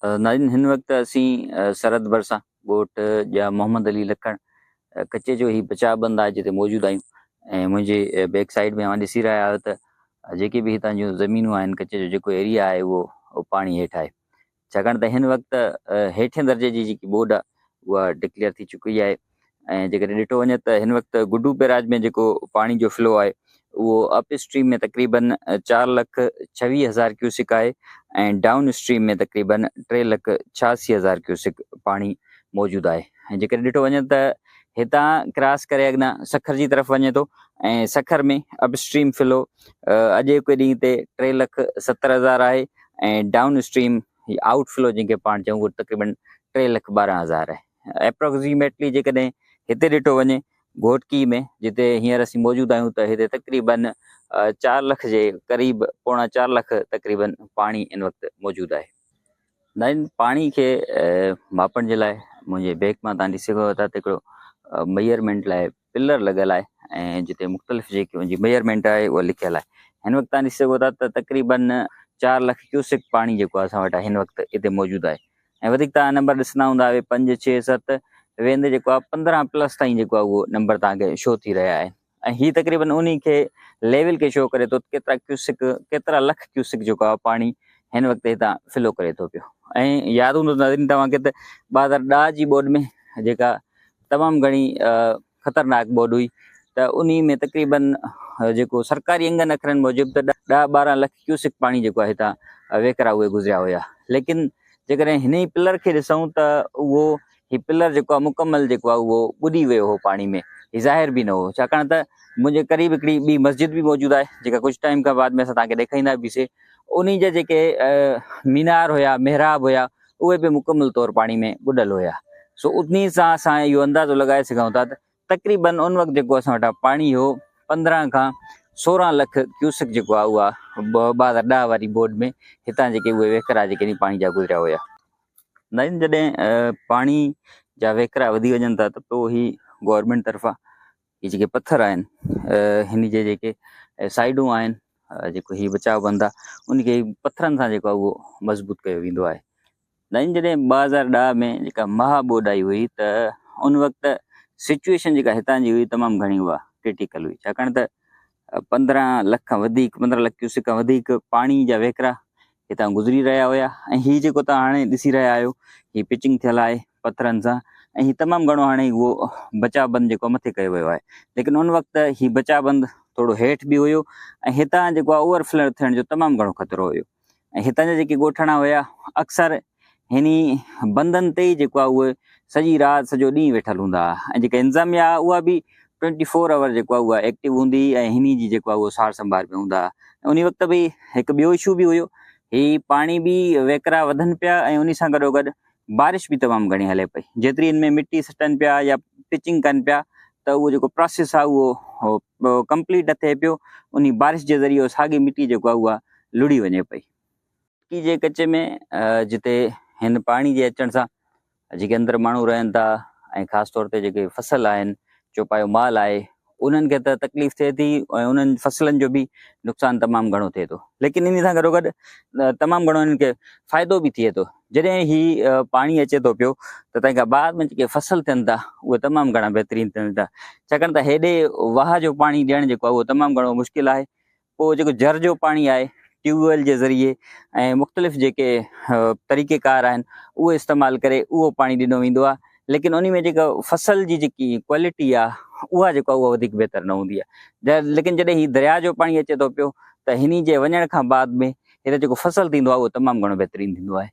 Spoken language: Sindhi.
ناظرين هن وقت اسين سرحد ڀرسان ڳوٺ ڄام محمد علي لکڻ ڪچي جو هي بچاء بند آهي جتي موجود آهيون ۽ منهنجي بيڪ سائيڊ ۾ اوهان ڏسي رهيا آهيو ته جيڪي به هتان جون زمينون آهن ڪچي جو جيڪو ايريا آهي اهو پاڻي هيٺ آهي ڇاڪاڻ ته هن وقت هيٺين درجي جي جيڪي ٻوڏ آهي اها ڊڪليئر ٿي چڪي آهي ۽ جيڪڏهن ڏٺو وڃي ته هن وقت گڊو بئراج ۾ جيڪو پاڻي جو فلو آهي اهو اپ اسٽريم ۾ تقريبن 4,26,000 ڪيوسڪ آهي ۽ ڊائون اسٽريم ۾ تقريبن 3,86,000 ڪيوسڪ پاڻي موجود آهي ۽ جيڪڏهن ڏٺو وڃي ته هتان ڪراس ڪري اڳنا سکر جي طرف وڃي ٿو ۽ سکر ۾ اپ اسٽريم فلو اڄوڪي ڏينهن تي 3,70,000 آهي ۽ ڊائون اسٽريم آئوٽ فلو جنهن کي پاڻ چئون اهو تقريبن 3,12,000 آهي. ايپروڪسيميٽلي جيڪڏهن هتي ڏٺو وڃي گهوٽڪي ۾ جتي هينئر اسين موجود آهيون ته هتي تقريبن 4 لک جي قريب 3.75 لک تقريبن پاڻي ان وقت موجود آهي. ناظرين پاڻي کي ماپڻ جي لاء منهنجي بيڪ مان تان ڏسي سگهو ٿا ته هڪڙو ميئرمينٽ لاء پلر لڳل آهي ۽ جتي مختلف جيڪي ان جي ميئرمينٽ آهي اها لکيل آهي. هن وقت تان ڏسي سگهو ٿا ته تقريبن 4 لک ڪيوسڪ پاڻي جيڪو اسان وٽ هن وقت هتي موجود آهي. ۽ وڌيڪ توهان نمبر ڏسندا هوندا اهي 5 6 7 ويندي جيڪو آهي 15 پلس تائين جيڪو آهي اهو نمبر توهان کي شو ٿي رهيا آهن ۽ هي تقريبن انهي کي ليول کي شو ڪري ٿو ڪيترا ڪيوسڪ ڪيترا لک ڪيوسڪ جيڪو آهي پاڻي هن وقت هتان فلو ڪري ٿو پيو ۽ ياد هوندو ناظرين توهان کي ته 2010 جي ٻوڏ ۾ جيڪا تمام گهڻي خطرناڪ ٻوڏ هئي ته انهي ۾ تقريبن جيڪو سرڪاري انگن اکرن موجب ته 10 12 لک ڪيوسڪ پاڻي جيڪو آهي هتان وهڪرا اهي گذريا هيا ليڪن جيڪڏهن هن ئي پلر کي ڏسون ته اهو هي پلر جيڪو آهي مڪمل جيڪو آهي اهو ٻڏي ويو هو پاڻي ۾ هي ظاهر به نه هو ڇاڪاڻ ته منهنجي قريب هڪڙي ٻي مسجد به موجود آهي جيڪا ڪجهه ٽائيم کان بعد ۾ اسان توهان کي ڏيکاريندا به سي انهي جا جيڪي مينار هيا محراب هيا اهي به مڪمل طور پاڻي ۾ ٻڏل هيا. سو انهي سان اسان اهو اندازو لڳائي سگهون ٿا ته تقريبن ان وقت جيڪو اسان وٽان پاڻي هو 15 کان 16 لک ڪيوسڪ جيڪو آهي اها 2010 واري ٻوڏ ۾ هتان جيڪي اهي وهڪرا جيڪي پاڻي جا گذريا هيا. ناظرين جڏهن پاڻي جا وهڪرا وڌي وڃن ٿا ته پوء هي گورنمينٽ طرفان هي جيڪي پٿر آهن هن جي جيڪي سائيڊون آهن جيڪو هي بچاء بند آهي ان کي پٿرن سان جيڪو آهي اهو مضبوط ڪيو ويندو آهي نائين جڏهن 2010 ۾ جيڪا مها ٻوڏ آئي هئي ته ان وقت سچويشن جيڪا هتان جي هئي تمام گهڻي اها ڪرٽيڪل هئي ڇاڪاڻ ته 15 لک کان وڌيڪ 15 لک ڪيوسڪ کان وڌيڪ پاڻي جا وهڪرا هتان گذري رهيا هيا ۽ هي جيڪو توهان هاڻي ڏسي رهيا آهيو هي پچنگ ٿيل آهي پٿرن سان ۽ هي تمام گهڻو هاڻي اهو بچاء بند جيڪو مٿي ڪيو ويو آهي ليڪن ان وقت هي بچاء بند ٿورو هيٺ به هيو ۽ هتان جيڪو آهي اوور فلڊ ٿيڻ جو تمام گهڻو خطرو هيو ۽ هتان جا جيڪي ڳوٺاڻا هيا اڪثر هني بندن تي ئي جيڪو آهي اهي سڄي رات سڄو ڏينهن ويٺل هوندا هئا ۽ جيڪا انتظاميا آهي اها به ٽوئنٽي فور آور جيڪو آهي اها ايڪٽو هوندي هئي ۽ هني جي جيڪو آهي اهو سار سنڀار ۾ هوندا هئا انهي وقت به هڪ ٻيو اشو به هيو هي پاڻي به وهڪرا وڌن پيا ۽ انهي سان گڏو گڏ بارش به تمام گهڻي هلي پئي جيتري ان ۾ مٽي سٽن پيا يا پچنگ ڪن پيا ته اهو جيڪو پراسيس آهي اهو ڪمپليٽ نه ٿئي پيو انهي بارش جي ذريعي ساڳي مٽي جيڪو آهي اها لڙي وڃي پئي. ڪي جي ڪچي ۾ جتي هن پاڻي جي اچڻ سان جيڪي اندر ماڻهو رهن ٿا ۽ خاص طور تي جيڪي فصل آهن چوپايو مال آهي انهن کي ته تڪليف ٿئي ٿي ۽ انهن فصلن جو به نقصان تمام گهڻو ٿئي ٿو ليڪن انهي سان گڏو گڏ تمام گهڻو انهن کي فائدو به ٿئي ٿو جڏهن هي پاڻي اچي ٿو پيو ته تنهن کان بعد ۾ جيڪي فصل ٿين ٿا اهي تمام گهڻا بهترين ٿين ٿا ڇاڪاڻ ته هيڏي واهه جو پاڻي ڏيڻ جيڪو آهي اهو تمام گهڻو مشڪل آهي پوء جيڪو جر جو پاڻي آهي ٽيوب ويل جي ذريعي ۽ مختلف جيڪي طريقي ڪار آهن اهي استعمال ڪري اهو پاڻي ڏنو ويندو آهي ليڪن ان ۾ جيڪا فصل جي جيڪي ڪوالٽي آهي اها جيڪو اها وڌيڪ بهتر نه هوندي آهي ليڪن جڏهن هي درياء جو پاڻي اچي ٿو پيو ته هن جي وڃڻ کان بعد ۾ هتي جيڪو فصل ٿيندو آهي اهو تمام گهڻو بهترين ٿيندو آهي.